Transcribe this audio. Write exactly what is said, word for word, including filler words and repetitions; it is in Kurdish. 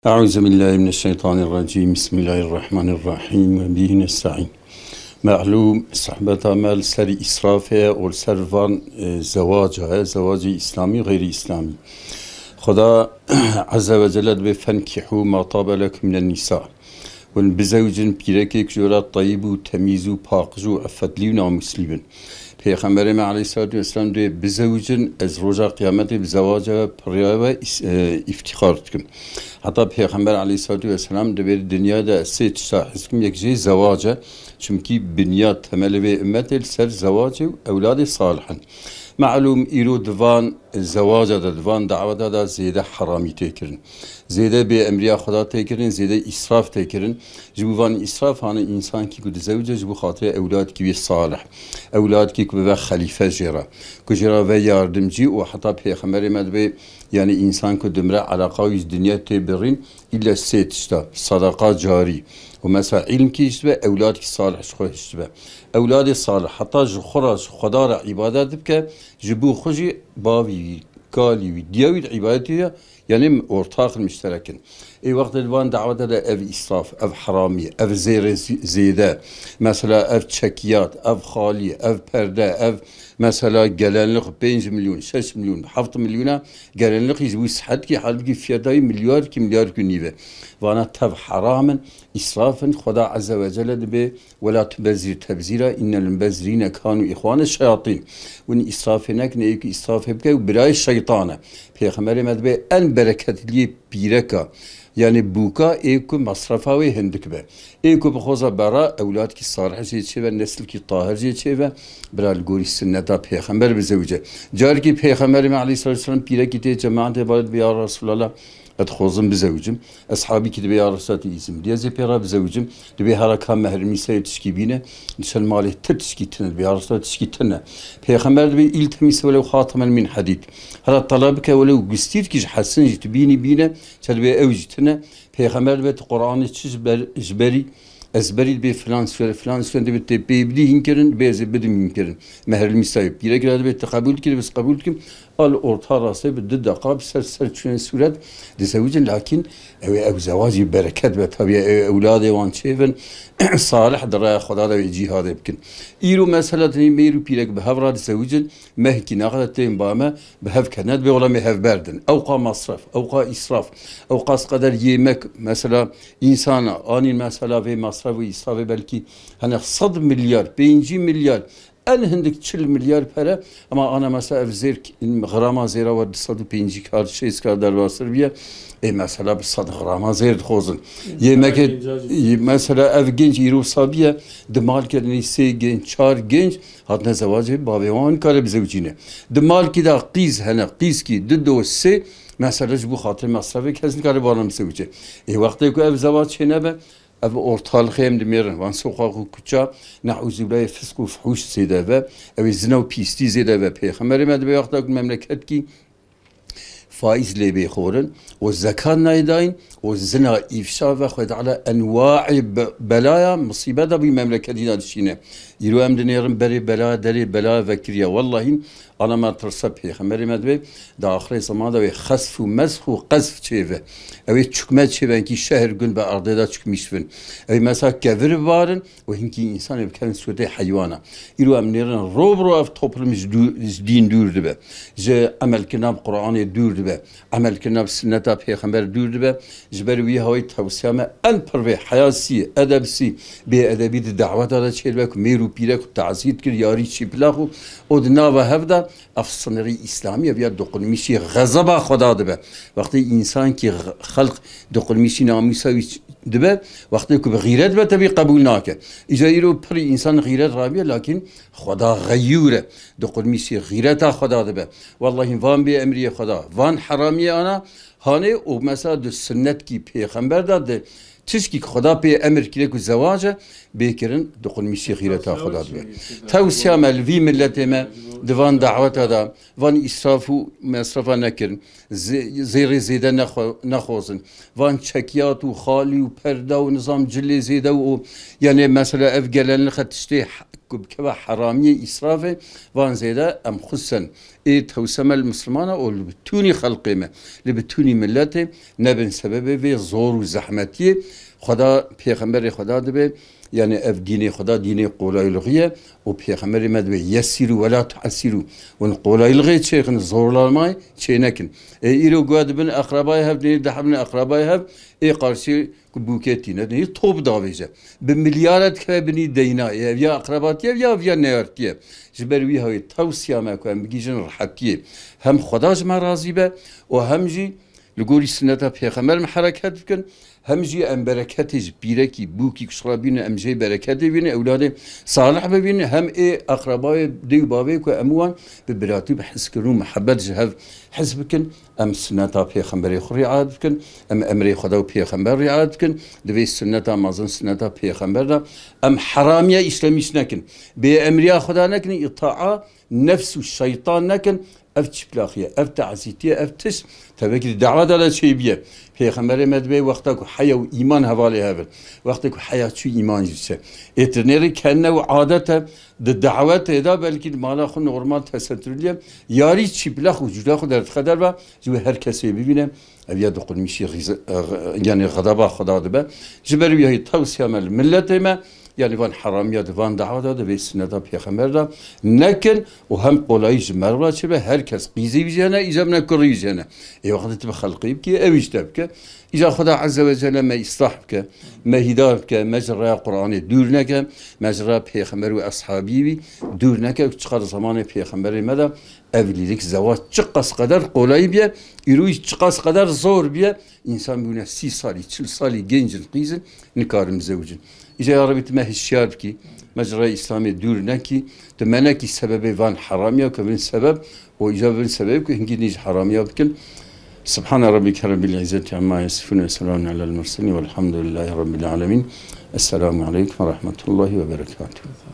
Eûzubillahimineşşeytanirrecîm. Bismillahirrahmanirrahîm. Ve bihi nesta'în. Melûm, sohbeta me li ser îsrafê ye û li ser van, e, zewaca ye, zewacê îslamî, xeyrî îslamî. Xuda Azze ve Celle dibê, "Fenkihû ma tabe lekum minen nîsa." Hûn bizewicin pîrekê ku ji we re teyîb û temîz û paqij û effetlî û namûslî bin. Pêxemberê me aleyhissalatu vesselam dê bizewicin, ez roja qiyametê bi zewaca we, pirya we îs-, e, îftîxar dikim. Heta Pêxember aleyhissalatu vesselam dibê di dinya de ez sê tişta hez dikim, yek jê zewac e. Çimkî binyat, temelê vê ummetê li ser zewacê û ewladê salih in. Melûm îro di van zewaca de, di van daweta de zêde heramî tê kirin. Zêde bêemriya Xweda tê kirin, zêde îsraf tê kirin. Ji bo van îsraf hane însankî ku dizewice ji bo xatirê ewladkî wê salih. Ewladkî ku bibe xelîfe jê re. Ku jê re ve yardimcî û heta Pêxemberê me dibê, yanî însan ku dimre eleqa wî ji dinya tê birîn, îlle sê tişta, sedeqa carî. Û mesela îlmkî hişt be, ewladkî salih ji xwe hişt be. Ewladê salih heta ji xwe re, ji Xweda re îbadet bike, ji bo xwe jî bavî wî, kalî wî, diya wî di îbadetê de, yanî ortax in, müşterek in. Ê wextê di van daweta de ev îsraf, ev heramî, ev zêrê zî-, zêde, mesela ev çekiyat, ev xalî, ev perde, ev mesela gelenlik pênc milyon, şeş milyon, heft milyona gelenlikî ji bo sihetkî, halbikî fiyata wî milyarkî, milyarkî û nîve. Vana tev heram in, îsraf in, Xweda Azze ve Celle dibê, "Wela tubezzir tebzîra, innel mubezzirîne kanu îxwane şeyatîn." Hûn îsrafê nekin, ê ku îsrafê bike û birayê şeytan e. Pêxemberê me dibê en bereketliyê pîreka, yanî bûka, ê ku mesrefa wê hindik be. Ê ku bi xwe re bera, ewladkî salih jê çêbe, neslkî tahir jê çêbe, bira li gorî sunneta Pêxember bizewice. Carekî Pêxemberê me aleyhissalatu vesselam pîrekî tê cemaetê, vala dibê, "Ya Resulallah, ez dixwazim bizewicim." Eshabîkî dibê, "Ya Resulallah, tu îzin bidî, ez ê pê re bizewicim." Dibê, "Hera ka mehrmîsayê tişkî bîne, di çend malê tu tişkî tune." Dibê, "Ya Resulallah, tişkî tune." Pêxember dibê, "Îltemis welew xatemen min hedîd." Hera teleb bike welew gustîrkî ji hesin jî tu bînî bîne, çe dibê ew jî tune. Pêxember dibê, "Tu Qur'anê çi ji ber, ji berî, ez berî?" Dibê, "Filan sure, filan sure." Dibê, "Tê pê bidî hîn kirin?" Dibê, "Ez ê bidim hîn kirin." Mehrmîsayê pîrek re dibê, "Tu qebûl dikî?" Dibê, "Ez qebûl dikim." Al orta rastê bi du deqa bi ser ser çûyên sûret dizewicin, lakin ew ê ew zewacî bereket be, tabiya ew ewladê wan çêbin, salih di raya Xweda de wê cîhadê bikin. Îro mesela tenê mêr û pîrek bi hev re dizewicin, mehkî naxwe de tên ba me, bi hev kene, dibê wela me hevber din. Ewqa masref, ewqa îsraf, ewqas qeder yemek, mesela însana anîn mesela vê masref û îsrafê belkî hene sed milyar, pêncî milyar, en hindik çil milyar pere, ama ana mesela ev zêr, grama zêra we du sed û pêncî kar, şêst kar derbastir biye, ê mesela bi sed grama zêr dixwazin. Yemekê, genca jî. Mesela ev genc îro sabiye, di malkê de nê sê genc, çar genc hatine zewacê, bavê wan kare bizewicîne. Di malkî de qîz hene, qîzkî du do sê, mesela ji bo xatirê mesrefê kes nikare bana bizewicê. Ê wextê ku ev zewac çênebe, ev ortalixê em dimêrin. Van soqaq û kuça, ne'ûzubillahê, fisk û fuhûş zêde ve, ew ê zina û pîstî zêde ve. Pêxemberê me dibê wexta ku memleketkî faîz lê bê xorin û zekat nayê dayîn û zina, îfşa ve, Xwedê Teala enwaê be-, belaya, misîbeta bî memleketî de dişîne. Îro em dinêrin berê belaya, derê belaya vekiriye. Wellahî ana me tirse Pêxemberê me dibê, di axirê zeman de wê xesf û mesx û qezf çêve. Ew ê çukme çêve, hinkî şehr gund bi erdê de çukmîş bin. Ew ê mesela kevir bibarin û hinkî însanê bikevin sûretê heywana. Îro em nêrin ro bi ro ev toplum ji dû-, ji dîn dûr dibe. Ji emelkirina bi Qur'anê dûr dibe. Emelkirina bi sunneta Pêxember dûr dibe. Ji ber wî hawî tewsiya me en pir vê heyasî, edebsî, bêedebî di daweta de çêdibe ku mêr û pîrek xwe tazî dikir, yarî çîplax û, û di nava hev de ev sinirî îslamî ye, viya diqulmîşî xezeba Xweda dibe. Wextê însankî x-, xelq diqulmîşî namûsa wî ç-, dibe, wextê ku bi xîret be tevî qebûl nake. Îca îro pirî însan xîret rabiye, lakîn Xweda xeyûr e. Diqulmîşî xîreta Xweda dibe. Wellahî van bê emriyê Xweda, van heramiyê ana hanê û mesela di sunnetkî Pêxember de di tişkî ku Xweda pê emir kire ku zewac e, bê kirin, diqulmîşî xîreta Xweda dibe. Tewsiya me li vî miletê me di van daweta de, van îsraf û mesrefa nekirin, zê-, zêrê zêde nexwe-, nexwazin. Van çekiyat û xalî û perda û nizam cilê zêde û, yanê mesela ev gelenlixe tiştê Ku bikeve heramiyê îsrafê, van zêde em xusên ê tewseme li Mislimana û li bitûnî xelqê me, li bitûnî milletê nebin sebebê vê zor û zehmetiyê. Xweda, Pêxemberê Xweda dibe, yani ev dînê Xweda dînê qolaylixî ye û Pêxemberê me dibe yesîrû wela tuesîrû. Hûn qolaylixê çêxin, zorlamayê çênekin. Ê îro guya dibin eqrebayê hev, dê dihebin eqrebayê hev, ê qarşî ku bûkê tîne, dê top davêje. Bi milyara dikeve binî deyna, ê ev ya eqrebatî ye, ya ev ya neyartî ye. Ji ber wî hawî tewsiya me ku em bigihîjin rehetiyê. Hem Xweda ji me razî be û hem jî li gorî sunneta Pêxember em hereket bikin, hem jî em bereketê ji pîrekî, bûkî ku ji xwe bînin, em jê bereketê bînin, ewladê salih bibînin, hem ê eqrebayê, dê û bavê ku em wan bi biratî, bi hizkirin û muhebbet ji hev hez bikin. Em sunneta Pêxemberê xwe riayet bikin, em emrê Xweda û Pêxember riayet bikin, di vê sunneta mezin, sunneta Pêxember de em heramiya îslamîş nekin. Bê emriya Xweda nekin, îtaa nefs û şeytan nekin. Ev çiplaxî ye, ev teezîtî ye, ev tişt tevekî di dawa de de çêbîye. Pêxemberê me dibê wexta ku heya û îman hevalê hev in. Wextê ku heya çû, îman jî diçe. Ê tu nêrî kene û adet e, di dawetê de belkî di mala xwe normal tesettürlî ye. Yarî çiplax û cûra xwe derdixe derve, ji wê her kesê bibîne. Ev ya diqurmîşî xîze-, e, yanî xedaba Xweda dibe. Ji ber wî heyî tewsiya me li milletê me, yanî van heramiya di van dawa de, di vê sunneta Pêxember de nekin û hem qolayî ji me re çêbe, her kes qîzê wî jî hene, îca bine kurî wî jî hene. Ê wextê tu bi xelqî bikî, ew îş te bike. Îca Xweda Azze ve Celle me îslah bike, me hîdar bike, me ji rêya Qur'anê dûr neke, me ji rêya Pêxember û eshabî wî dûr neke, çiqas zemanê Pêxemberê me de evlîlik, zewac çiqas qeder qolayî bîye, îro jî çiqas qeder zor bîye, însan bûne sî salî, çil salî, genc in, qîz in, nikarin bizewicin. Îca ya Rebî tu me hişyar bikî, me ji rêya Îslamê dûr nekî, tu me nekî sebebê van heramiya ku bin sebeb, û îca bin sebeb ku hingî nî ji heramiya bikin. Subhane Rabbike Rabbil İzzeti Amma Yasifun ve Selamun Alel Murselin Velhamdülillahi Rabbil Alemin. Esselamu Aleyküm ve Rahmetullahi ve Berekatuhu.